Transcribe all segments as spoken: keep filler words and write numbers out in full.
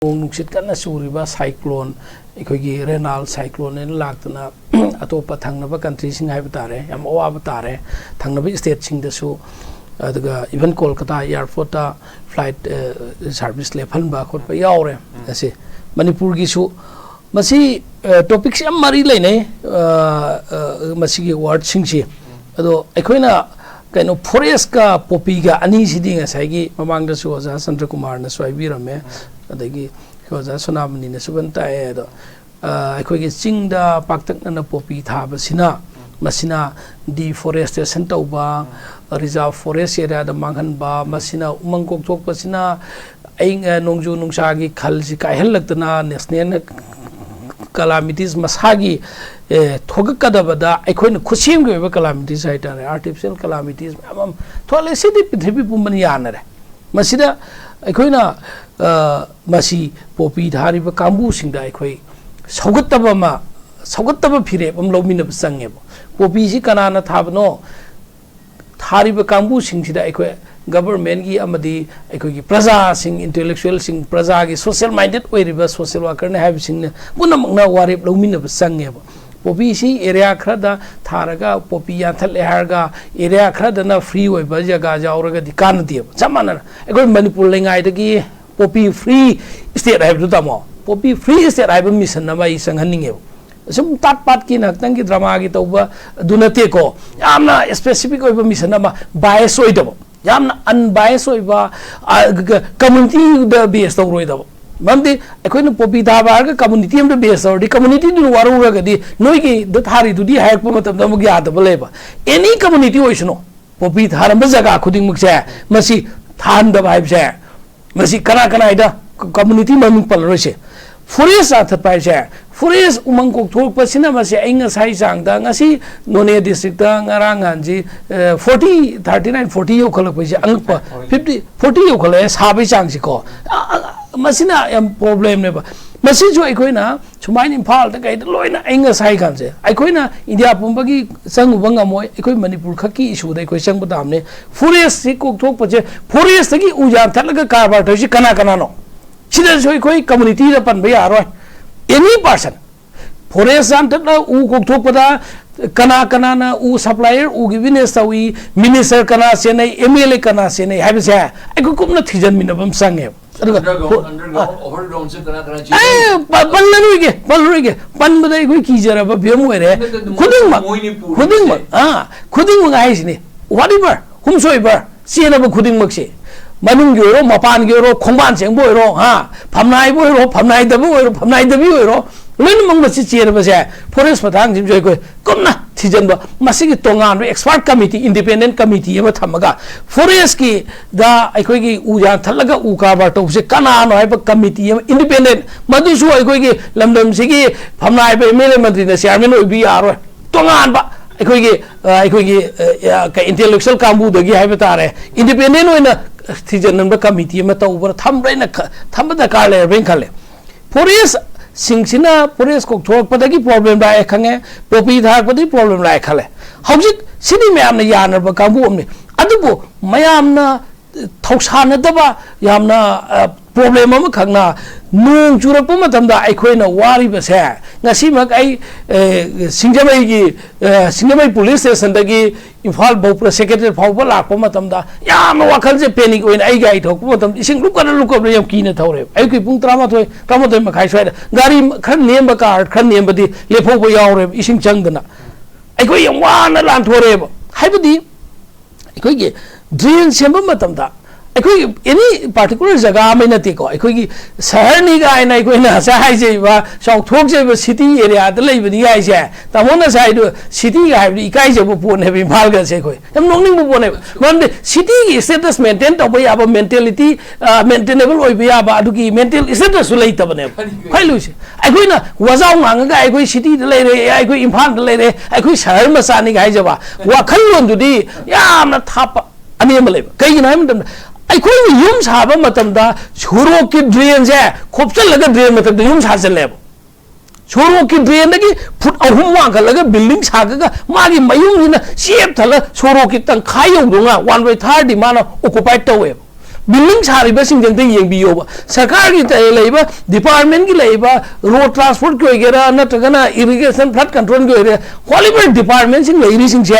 ꯅꯣꯡ ꯅꯨꯡꯁꯤꯠ ꯀꯟꯅ ꯆꯨꯔꯤꯕ ꯁꯥꯏꯀ꯭ꯂꯣꯟ, ꯑꯩꯈꯣꯏꯒꯤ ꯔꯦꯅꯥꯜ ꯁꯥꯏꯀ꯭ꯂꯣꯟ ꯍꯥꯏꯅ ꯂꯥꯛꯇꯅ ꯑꯇꯣꯞꯄ ꯊꯪꯅꯕ ꯀꯟꯇ꯭ꯔꯤꯁꯤꯡ ꯍꯥꯏꯕ ꯇꯥꯔꯦ, ꯌꯥꯝ ꯑꯋꯥꯕ ꯇꯥꯔꯦ꯫ ꯊꯪꯅꯕ ꯁ꯭ꯇꯦꯠꯁꯤꯡꯗꯁꯨ, ꯑꯗꯨꯒ ꯏꯚꯟ ꯀꯣꯜꯀꯇꯥ ꯑꯦꯌꯥꯔꯄꯣꯔꯠꯇ ꯐ꯭ꯂꯥꯏꯠ ꯁꯥꯔꯚꯤꯁ ꯂꯦꯞꯍꯟꯕ ꯈꯣꯠꯄ ꯌꯥꯎꯔꯦ꯫ ꯑꯁꯤ ꯃꯅꯤꯄꯨꯔꯒꯤꯁꯨ ꯃꯁꯤ ꯇꯣꯄꯤꯛꯁꯤ ꯌꯥꯝ ꯃꯔꯤ ꯂꯩꯅꯩ, ꯑ, ꯑ, ꯃꯁꯤꯒꯤ ꯋꯥꯔꯗꯁꯤꯡꯁꯤ꯫ ꯑꯗꯣ ꯑꯩꯈꯣꯏꯅ ꯀꯩꯅꯣ, ꯐꯣꯔꯦꯁꯀ ꯄꯣꯄꯤꯒ ꯑꯅꯤꯁꯤꯗꯤ ꯉꯁꯥꯏꯒꯤ ꯃꯃꯥꯡꯗꯁꯨ ꯑꯣꯖꯥ ꯆꯟꯗ꯭ꯔꯀꯨꯃꯥꯔꯅꯁꯨ ꯍꯥꯏꯕꯤꯔꯝꯃꯦ, ꯑꯗꯒꯤ ꯑꯣꯖꯥ ꯁꯣꯅꯥꯃꯅꯤꯅꯁꯨ ꯐꯖꯅ ꯇꯥꯛꯑꯦ꯫ ꯑꯗꯣ ꯑ, ꯑꯩꯈꯣꯏꯒꯤ ꯆꯤꯡꯗ ꯄꯥꯛꯇꯛꯅꯅ ꯄꯣꯄꯤ ꯊꯥꯕꯁꯤꯅ, ꯃꯁꯤꯅ ꯗꯤꯐꯣꯔꯦꯁꯇꯦꯁꯟ ꯇꯧꯕ, ꯔꯤꯖꯥꯔꯚ ꯐꯣꯔꯦꯁ ꯑꯦꯔꯤꯌꯥꯗ ꯃꯥꯡꯍꯟꯕ, ꯃꯁꯤꯅ ꯎꯃꯪ ꯀꯣꯛꯊꯣꯛꯄꯁꯤꯅ ꯑꯏꯪ, ꯑ, ꯅꯣꯡꯖꯨ ꯅꯨꯡꯁꯥꯒꯤ ꯈꯜꯁꯤ ꯀꯥꯏꯍꯜꯂꯛꯇꯅ ꯅꯦꯁꯅꯦꯜ ꯀꯂꯥꯃꯤꯇꯤꯁ ꯃꯁꯥꯒꯤ, ꯑꯦ, ꯊꯣꯛꯂꯛꯀꯗꯕꯗ ꯑꯩꯈꯣꯏꯅ ꯈꯨꯠꯁꯦꯝꯒꯤ ꯑꯣꯏꯕ ꯀꯂꯥꯃꯤꯇꯤꯁ ꯍꯥꯏꯇꯥꯔꯦ, ꯑꯥꯔꯇꯤꯐꯤꯁꯤꯌꯦꯜ ꯀꯂꯥꯃꯤꯇꯤꯁ ꯃꯌꯥꯝ ꯑꯃ ꯊꯣꯛꯍꯜꯂꯦ꯫ ꯁꯤꯗꯤ ꯄ꯭ꯔꯤꯊꯤꯕꯤ ꯄꯨꯝꯕꯅ ꯌꯥꯅꯔꯦ꯫ ꯃꯁꯤꯗ ꯑꯩꯈꯣꯏꯅ, ꯑ, ꯃꯁꯤ ꯄꯣꯄꯤ ꯊꯥꯔꯤꯕ ꯀꯥꯡꯕꯨꯁꯤꯡꯗ ꯑꯩꯈꯣꯏ ꯁꯧꯒꯠꯇꯕ ꯑꯃ, ꯁꯧꯒꯠꯇꯕ ꯐꯤꯔꯦꯞ ꯑꯃ ꯂꯧꯃꯤꯟꯅꯕ ꯆꯪꯉꯦꯕ꯫ ꯄꯣꯄꯤꯁꯤ ꯀꯅꯥꯅ ꯊꯥꯕꯅꯣ? ꯊꯥꯔꯤꯕ ꯀꯥꯡꯕꯨꯁꯤꯡꯁꯤꯗ ꯑꯩꯈꯣꯏ ꯒꯕꯔꯃꯦꯟꯒꯤ ꯑꯃꯗꯤ ꯑꯩꯈꯣꯏꯒꯤ ꯄ꯭ꯔꯖꯥꯁꯤꯡ, ꯏꯟꯇꯦꯂꯦꯛꯆꯨꯋꯦꯜꯁꯤꯡ, ꯄ꯭ꯔꯖꯥꯒꯤ ꯁꯣꯁꯤꯌꯦꯜ ꯃꯥꯏꯟꯗꯦꯠ ꯑꯣꯏꯔꯤꯕ ꯁꯣꯁꯤꯌꯦꯜ ꯋꯥꯔꯀꯔꯅꯤ ꯍꯥꯏꯕꯁꯤꯡꯅ ꯄꯨꯝꯅꯃꯛꯅ ꯋꯥꯔꯦꯞ ꯂꯧꯃꯤꯟꯅꯕ ꯆꯪꯉꯦꯕ꯫ ꯄꯣꯄꯤꯁꯤ ꯑꯦꯔꯤꯌꯥ ꯈꯔꯗ ꯊꯥꯔꯒ ꯄꯣꯄꯤ ꯌꯥꯟꯊꯠꯂꯦ ꯍꯥꯏꯔꯒ ꯑꯦꯔꯤꯌꯥ ꯈꯔꯗꯅ ꯐ꯭ꯔꯤ ꯑꯣꯏꯕ ꯖꯒꯥ ꯌꯥꯎꯔꯒꯗꯤ ꯀꯥꯟꯅꯗꯦꯕ꯫ ꯆꯞ ꯃꯥꯟꯅꯅ ꯑꯩꯈꯣꯏ ꯃꯅꯤꯄꯨꯔ ꯂꯩꯉꯥꯏꯗꯒꯤ ꯄꯣꯄꯤ ꯐ꯭ꯔꯤ ꯁ꯭ꯇꯦꯠ ꯍꯥꯏꯕꯗꯨ ꯇꯥꯃꯣ, ꯄꯣꯄꯤ ꯐ꯭ꯔꯤ ꯁ꯭ꯇꯦꯠ ꯍꯥꯏꯕ ꯃꯤꯁꯟ ꯑꯃ ꯑꯩ ꯆꯪꯍꯟꯅꯤꯡꯉꯦꯕ꯫ ꯁꯨꯝ ꯇꯥꯠ ꯄꯥꯠꯀꯤ ꯉꯥꯏꯍꯥꯛꯇꯪꯒꯤ ꯗ꯭ꯔꯃꯥꯒꯤ ꯇꯧꯕ ꯑꯗꯨ ꯅꯠꯇꯦꯀꯣ꯫ ꯌꯥꯝꯅ ꯁ꯭ꯄꯦꯁꯤꯐꯤꯛ ꯑꯣꯏꯕ ꯃꯤꯁꯟ ꯑꯃ, ꯕꯥꯏꯁ ꯑꯣꯏꯗꯕ, ꯌꯥꯝꯅ ꯑꯟꯕꯥꯏꯁ ꯑꯣꯏꯕ, ꯀꯝꯃꯨꯅꯤꯇꯤꯗ ꯕꯦꯁ ꯇꯧꯔꯣꯏꯗꯕ꯫ ꯃꯔꯝꯗꯤ ꯑꯩꯈꯣꯏꯅ ꯄꯣꯄꯤ ꯊꯥꯕ ꯍꯥꯏꯔꯒ ꯀꯝꯃꯨꯅꯤꯇꯤ ꯑꯃꯗ ꯕꯦꯁ ꯇꯧꯔꯗꯤ, ꯀꯝꯃꯨꯅꯤꯇꯤꯗꯨꯅ ꯋꯥꯔꯧꯔꯒꯗꯤ ꯅꯣꯏꯒꯤꯗ ꯊꯥꯔꯤꯗꯨꯗꯤ ꯍꯥꯏꯔꯛꯄ ꯃꯇꯝꯗ ꯑꯃꯨꯛ ꯌꯥꯗꯕ ꯂꯩꯕ꯫ ꯑꯦꯅꯤ ꯀꯝꯃꯨꯅꯤꯇꯤ ꯑꯣꯏꯁꯅꯨ, ꯄꯣꯄꯤ ꯊꯥꯔꯝꯕ ꯖꯒꯥ ꯈꯨꯗꯤꯡꯃꯛꯁꯦ ꯃꯁꯤ ꯊꯥꯍꯟꯗꯕ ꯍꯥꯏꯕꯁꯦ, ꯃꯁꯤ ꯀꯅꯥ ꯀꯅꯥ ꯍꯥꯏꯗ ꯀꯝꯃꯨꯅꯤꯇꯤ ꯃꯃꯤꯡ ꯄꯜꯂꯔꯣꯏꯁꯦ꯫ ꯐꯣꯔꯦꯁ ꯌꯥꯟꯊꯠꯄ ꯍꯥꯏꯁꯦ, ꯐꯣꯔꯦꯁ ꯎꯃꯪ ꯀꯣꯛꯊꯣꯛꯄꯁꯤꯅ ꯃꯁꯤ ꯑꯏꯪ ꯑꯁꯥꯒꯤ ꯆꯥꯡꯗ ꯉꯁꯤ ꯅꯣꯅꯦ ꯗꯤꯁꯇ꯭ꯔꯤꯛꯇ ꯉꯔꯥꯡ ꯅꯍꯥꯟꯁꯤ, ꯑ, ꯐꯣꯔꯇꯤ, ꯊꯥꯔꯇꯤ ꯅꯥꯏꯟ, ꯐꯣꯔꯇꯤ ꯌꯧꯈꯠꯂꯛꯄꯁꯦ ꯑꯉꯛꯄ, ꯐꯤꯐꯇꯤ, ꯐꯣꯔꯇꯤ ꯌꯧꯈꯠꯂꯛꯑꯦ ꯁꯥꯕꯒꯤ ꯆꯥꯡꯁꯤꯀꯣ꯫ ꯑ, ꯑ, ꯃꯁꯤꯅ ꯌꯥꯝ ꯄ꯭ꯔꯣꯕ꯭ꯂꯦꯝꯅꯦꯕ꯫ ꯃꯁꯤꯁꯨ ꯑꯩꯈꯣꯏꯅ ꯁꯨꯃꯥꯏꯅ ꯏꯝꯐꯥꯜꯗ ꯀꯩꯗ ꯂꯣꯏꯅ ꯑꯏꯪ ꯑꯁꯥꯒꯤ ꯀꯥꯟꯁꯦ ꯑꯩꯈꯣꯏꯅ ꯏꯟꯗꯤꯌꯥ ꯄꯨꯝꯕꯒꯤ ꯆꯪꯉꯨꯕ ꯉꯝꯃꯣꯏ꯫ ꯑꯩꯈꯣꯏ ꯃꯅꯤꯄꯨꯔ ꯈꯛꯀꯤ ꯏꯁꯨꯗ ꯑꯩꯈꯣꯏ ꯆꯪꯕ ꯇꯥꯕꯅꯦ꯫ ꯐꯣꯔꯦꯁꯁꯤ ꯀꯣꯛꯊꯣꯛꯄꯁꯦ, ꯐꯣꯔꯦꯁꯇꯒꯤ ꯎ ꯌꯥꯟꯊꯠꯂꯒ ꯀꯔꯕꯥꯔ ꯇꯧꯔꯤꯁꯤ ꯀꯅꯥ ꯀꯅꯥꯅꯣ? ꯁꯤꯗꯁꯨ ꯑꯩꯈꯣꯏ ꯀꯝꯃꯨꯅꯤꯇꯤꯗ ꯄꯟꯕ ꯌꯥꯔꯣꯏ꯫ ꯑꯦꯅꯤ ꯄꯥꯔꯁꯟ ꯐꯣꯔꯦꯁ ꯌꯥꯟꯊꯠꯂ ꯎ ꯀꯣꯛꯊꯣꯛꯄꯗ ꯀꯅꯥ ꯀꯅꯥꯅ ꯎ ꯁꯄ꯭ꯂꯥꯏꯌꯔ, ꯎꯒꯤ ꯕꯤꯖꯤꯅꯦꯁ ꯇꯧꯏ, ꯃꯤꯅꯤꯁꯇꯔ ꯀꯅꯥ ꯆꯦꯟꯅꯩ, ꯑꯦꯝ ꯑꯦꯜ ꯑꯦ ꯀꯅꯥ ꯆꯦꯟꯅꯩ ꯍꯥꯏꯕꯁꯦ ꯑꯩꯈꯣꯏ ꯀꯨꯞꯅ ꯊꯤꯖꯤꯟꯃꯤꯟꯅꯕ ꯑꯃ ꯆꯪꯉꯦꯕ꯫ ꯑꯗꯨꯒ underground, underground, overground ꯁꯦ ꯀꯅꯥ ꯀꯅꯥ ꯆꯦꯟꯅꯩ? ꯑꯦ, ꯄ-, ꯄꯜꯂꯔꯣꯏꯒꯦ, ꯄꯜꯂꯔꯣꯏꯒꯦ꯫ ꯄꯟꯕꯗ ꯑꯩꯈꯣꯏ ꯀꯤꯖꯔꯕ ꯐꯤꯕꯝ ꯑꯣꯏꯔꯦ꯫ ꯅꯠꯇꯦ, ꯅꯠꯇꯦ, ꯃꯣꯏ-, ꯈꯨꯗꯤꯡꯃꯛ, ꯃꯣꯏꯅꯤ ꯄꯨꯔꯤꯁꯦ꯫ ꯈꯨꯗꯤꯡꯃꯛ, ꯑꯥ, ꯈꯨꯗꯤꯡꯃꯛ ꯍꯥꯏꯁꯤꯅꯤ꯫ Whatever, whomsoever, ꯆꯦꯟꯅꯕ ꯈꯨꯗꯤꯡꯃꯛꯁꯦ, ꯃꯅꯨꯡꯒꯤ ꯑꯣꯏꯔꯣ, ꯃꯄꯥꯟꯒꯤ ꯑꯣꯏꯔꯣ, ꯈꯣꯡꯕꯥꯟ ꯆꯦꯟꯕ ꯑꯣꯏꯔꯣ, ꯍꯥ, ꯐꯝꯅꯥꯏꯕ ꯑꯣꯏꯔꯣ, ꯐꯝꯅꯥꯏꯗꯕ ꯑꯣꯏꯔꯣ, ꯐꯝꯅꯥꯏꯗꯕꯤ ꯑꯣꯏꯔꯣ, ꯂꯣꯏꯅꯃꯛ ꯃꯁꯤ ꯆꯦꯟꯅꯕꯁꯦ ꯐꯣꯔꯦꯁ ꯃꯇꯥꯡꯁꯤꯃꯁꯨ ꯑꯩꯈꯣꯏ ꯀꯨꯞꯅ ꯊꯤꯖꯤꯟꯕ, ꯃꯁꯤꯒꯤ ꯇꯣꯉꯥꯟꯕ expert committee, independent committee ꯑꯃ ꯊꯝꯃꯒ ꯐꯣꯔꯦꯁꯀꯤꯗ ꯑꯩꯈꯣꯏꯒꯤ ꯎ ꯌꯥꯟꯊꯠꯂꯒ ꯎ ꯀꯔꯕꯥꯔ ꯇꯧꯕꯁꯦ ꯀꯅꯥꯅꯣ ꯍꯥꯏꯕ committee ꯑꯃ, independent, ꯃꯗꯨꯁꯨ ꯑꯩꯈꯣꯏꯒꯤ ꯂꯝꯗꯝꯁꯤꯒꯤ ꯐꯝꯅꯥꯏꯕ ꯑꯦꯝ ꯑꯦꯜ ꯑꯦ ꯃꯟꯇ꯭ꯔꯤꯅ ꯆꯤꯌꯥꯔꯃꯦꯟ ꯑꯣꯏꯕ ꯌꯥꯔꯣꯏ꯫ ꯇꯣꯉꯥꯟꯕ ꯑꯩꯈꯣꯏꯒꯤ, ꯑ, ꯑꯩꯈꯣꯏꯒꯤ, ꯑ, ꯑ, ꯀ-, intellectual ꯀꯥꯡꯕꯨꯗꯒꯤ ꯍꯥꯏꯕ ꯇꯥꯔꯦ, independent ꯑꯣꯏꯅ ꯊꯤꯖꯤꯟꯅꯕ committee ꯑꯃ ꯇꯧꯕꯅ ꯊꯝꯕ꯭ꯔꯥ ꯍꯥꯏꯅ ꯈ-, ꯊꯝꯕ ꯗꯔꯀꯥꯔ ꯂꯩꯔꯕ꯭ꯔꯥ ꯍꯥꯏꯅ ꯈꯜꯂꯦ꯫ ꯐꯣꯔꯦꯁꯁꯤꯡꯁꯤꯅ ꯐꯣꯔꯦꯁ ꯀꯣꯛꯊꯣꯔꯛꯄꯗꯒꯤ problem ꯂꯥꯛꯑꯦ ꯈꯪꯉꯦ, ꯄꯣꯄꯤ ꯊꯥꯔꯛꯄꯗꯒꯤ problem ꯂꯥꯛꯑꯦ ꯈꯜꯂꯦ꯫ ꯍꯧꯖꯤꯛ ꯁꯤꯗꯤ ꯃꯌꯥꯝꯅ ꯌꯥꯅꯔꯕ ꯀꯥꯡꯕꯨ ꯑꯃꯅꯤ꯫ ꯑꯗꯨꯕꯨ ꯃꯌꯥꯝꯅ ꯊꯧꯁꯥꯅꯗꯕ ꯌꯥꯝꯅ, ꯑ, problem ꯑꯃꯈꯛꯅ ꯅꯣꯡ ꯆꯨꯔꯛꯄ ꯃꯇꯝꯗ ꯑꯩꯈꯣꯏꯅ ꯋꯥꯔꯤꯕꯁꯦ, ꯉꯁꯤꯃꯛ ꯑꯩ, ꯑꯦ, ꯁꯤꯡꯖꯃꯩꯒꯤ, ꯑ, ꯁꯤꯡꯖꯃꯩ ꯄꯨꯂꯤꯁ ꯁ꯭ꯇꯦꯁꯟꯗꯒꯤ ꯏꯝꯐꯥꯜ ꯐꯥꯎꯕ ꯁꯦꯀ꯭ꯔꯦꯇꯔꯤ ꯐꯥꯎꯕ ꯂꯥꯛꯄ ꯃꯇꯝꯗ ꯌꯥꯝꯅ ꯋꯥꯈꯜꯁꯦ panic ꯑꯣꯏꯅ ꯑꯩ ꯒꯥꯔꯤ ꯊꯧꯔꯛꯄ ꯃꯇꯝꯗ ꯏꯁꯤꯡ ꯂꯨꯞꯀꯗ꯭ꯔꯥ ꯂꯨꯞꯀꯗ꯭ꯔꯥ ꯌꯥꯝ ꯀꯤꯅ ꯊꯧꯔꯦꯕ꯫ ꯑꯌꯨꯛꯀꯤ ꯄꯨꯡ ꯇꯔꯥꯃꯥꯊꯣꯏ, ꯇꯔꯥꯃꯥꯊꯣꯏ ꯃꯈꯥꯏ ꯁ꯭ꯋꯥꯏꯗ ꯒꯥꯔꯤ ꯈꯔ ꯅꯦꯝꯕ, car ꯈꯔ ꯅꯦꯝꯕꯗꯤ ꯂꯦꯞꯍꯧꯕ ꯌꯥꯎꯔꯦꯕ ꯏꯁꯤꯡ ꯆꯪꯗꯅ꯫ ꯑꯩꯈꯣꯏ ꯌꯥꯝ ꯋꯥꯅ ꯂꯥꯟꯊꯣꯔꯛꯑꯦꯕ꯫ ꯍꯥꯏꯕꯗꯤ ꯑꯩꯈꯣꯏꯒꯤ drain ꯁꯦꯝꯕ ꯃꯇꯝꯗ ꯑꯩꯈꯣꯏꯒꯤ any particular ꯖꯒꯥ ꯑꯃ ꯅꯠꯇꯦꯀꯣ, ꯑꯩꯈꯣꯏꯒꯤ ꯁꯍꯔꯅꯤ ꯀꯥꯏꯅ ꯑꯩꯈꯣꯏꯅ ꯉꯁꯥꯏ ꯍꯥꯏꯖꯔꯤꯕ ꯆꯥꯎꯊꯣꯛꯆꯔꯤꯕ city areaꯗ ꯂꯩꯕꯅꯤ ꯍꯥꯏꯁꯦ, ꯇꯥꯃꯣꯅ ꯉꯁꯥꯏꯗꯣ cityꯒ ꯍꯥꯏꯕꯗꯤ ꯏꯀꯥꯏꯖꯕ ꯄꯣꯠꯅꯦꯕ ꯏꯝꯐꯥꯜꯒꯁꯦ ꯑꯩꯈꯣꯏ꯫ ꯌꯥꯝ ꯅꯣꯛꯅꯤꯡꯕ ꯄꯣꯠꯅꯦꯕ꯫ ꯃꯔꯝꯗꯤ cityꯒꯤ status maintain ꯇꯧꯕ ꯌꯥꯕ mentality, ꯑ, maintainable ꯑꯣꯏꯕ ꯌꯥꯕ ꯑꯗꯨꯒꯤ mental statusꯁꯨ ꯂꯩꯇꯕꯅꯦꯕ꯫ ꯈ꯭ꯋꯥꯏ ꯂꯨꯏꯁꯦ꯫ ꯑꯩꯈꯣꯏꯅ ꯋꯥꯖꯥꯎ ꯉꯥꯡꯉꯒ ꯑꯩꯈꯣꯏ cityꯗ ꯂꯩꯔꯦ, ꯑꯩꯈꯣꯏ ꯏꯝꯐꯥꯜꯗ ꯂꯩꯔꯦ, ꯑꯩꯈꯣꯏ ꯁꯍꯔ ꯃꯆꯥꯅꯤꯒ ꯍꯥꯏꯖꯕ ꯋꯥꯈꯜꯂꯣꯟꯗꯨꯗꯤ ꯌꯥꯝꯅ ꯊꯥꯞꯄ ꯑꯅꯦꯝꯕ ꯂꯩꯕ꯫ ꯀꯩꯒꯤꯅꯣ ꯍꯥꯏꯕ ꯃꯇꯝꯗ ꯑꯩꯈꯣꯏꯅ ꯌꯨꯝ ꯁꯥꯕ ꯃꯇꯝꯗ ꯁꯣꯔꯣꯛꯀꯤ drainꯁꯦ ꯈꯣꯞꯆꯜꯂꯒ drain ꯃꯊꯛꯇ ꯌꯨꯝ ꯁꯥꯖꯜꯂꯦꯕ꯫ ꯁꯣꯔꯣꯛꯀꯤ drainꯗꯒꯤ ꯐꯨꯠ ꯑꯍꯨꯝ ꯋꯥꯡꯈꯠꯂꯒ building ꯁꯥꯒꯒ ꯃꯥꯒꯤ ꯃꯌꯨꯝꯁꯤꯅ ꯆꯦꯞ ꯊꯜꯂ ꯁꯣꯔꯣꯛꯀꯤ ꯇꯪꯈꯥꯏ ꯌꯧꯗꯣꯉꯥ, one by third ꯃꯥꯅ occupy ꯇꯧꯋꯦꯕ꯫ ꯕꯤꯜꯗꯤꯡ ꯁꯥꯔꯤꯕꯁꯤꯡꯁꯦ ꯑꯝꯇ ꯌꯦꯡꯕꯤꯌꯣꯕ꯫ ꯁꯔꯀꯥꯔꯒꯤ ꯇ-, ꯂꯩꯕ ꯗꯤꯄꯥꯔꯠꯃꯦꯟꯒꯤ ꯂꯩꯕ ꯔꯣꯗ ꯇ꯭ꯔꯥꯟꯁꯄꯣꯔꯠꯀꯤ ꯑꯣꯏꯒꯦꯔꯥ, ꯅꯠꯇ꯭ꯔꯒꯅ ꯏꯔꯤꯒꯦꯁꯟ, ꯐ꯭ꯂꯠ ꯀꯟꯇ꯭ꯔꯣꯜꯒꯤ ꯑꯣꯏꯒꯦꯔꯥ, ꯍꯣꯂꯤꯕꯔ ꯗꯤꯄꯥꯔꯠꯃꯦꯟꯁꯤꯡ ꯂꯩꯔꯤꯁꯤꯡꯁꯦ